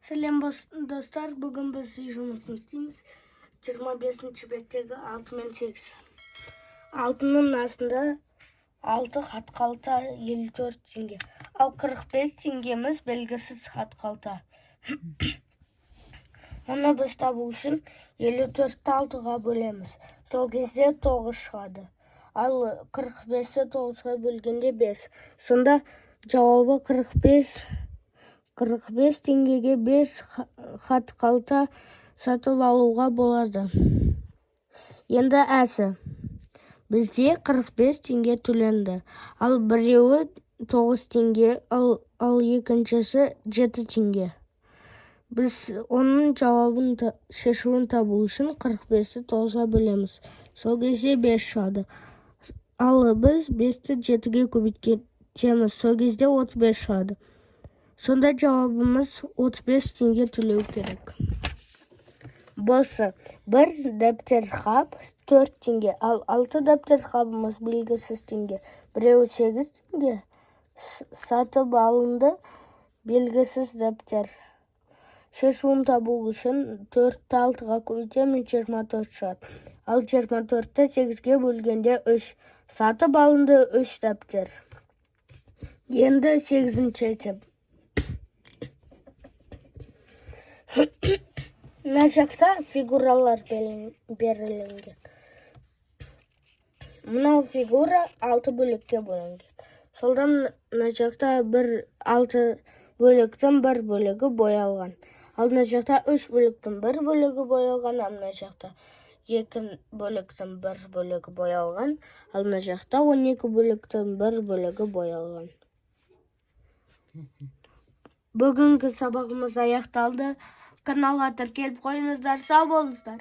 Сәлем, достар! Бүгін біз үй жұмысын істейміз. 25-ші беттегі 6 мен 8. Алтының астында 6 хат қалта 54 теңге. Ал 45 теңгеміз белгісіз хат қалта. Оны біз табу үшін 54-ті 6-ға бөлеміз. Сол кезде 9 шығады. Ал 45-ті 9-ға бөлгенде 5. Сонда жауабы 45. 45 теңгеге 5 хат қалта сатып алуға болады. Енді әсі. Бізде 45 теңге төленді. Ал біреуі 9 теңге, ал екіншісі 7 теңге. Біз оның жауабын шешуін табу үшін 45-ті 9-ға бөлеміз. Сол кезде 5 шығады. Ал біз 5-ті 7-ге көбейтеміз. Сол кезде 35 шығады. Сонда жауабымыз 35 теңге төлеу керек. Босы бір дәптер қап 4 теңге, ал 6 дәптер қабымыз белгісіз теңге. Біреуі 8 теңге, сатып алынды белгісіз дәптер. Шешуін табу үшін 4-ті 6-ға көбейтеміз, 24 шығады. Ал 24-ті 8-ге бөлгенде 3. Сатып алынды 3 дәптер. Енді 8-ші есеп. Мына жақта фигуралар берілген. Мынау фигура 6 бөлікке бөлінген. Солдан мына жақта бір 6 бөліктің бір бөлігі боялған. Ал мына жақта 3 бөліктің бір бөлігі боялған, ал мына жақта 2 бөліктің бір бөлігі боялған, ал мына жақта 12 бөліктің бір бөлігі боялған. Бүгінгі сабағымыз аяқталды. Каналға тіркеліп қойыңыздар. Сау болыңыздар.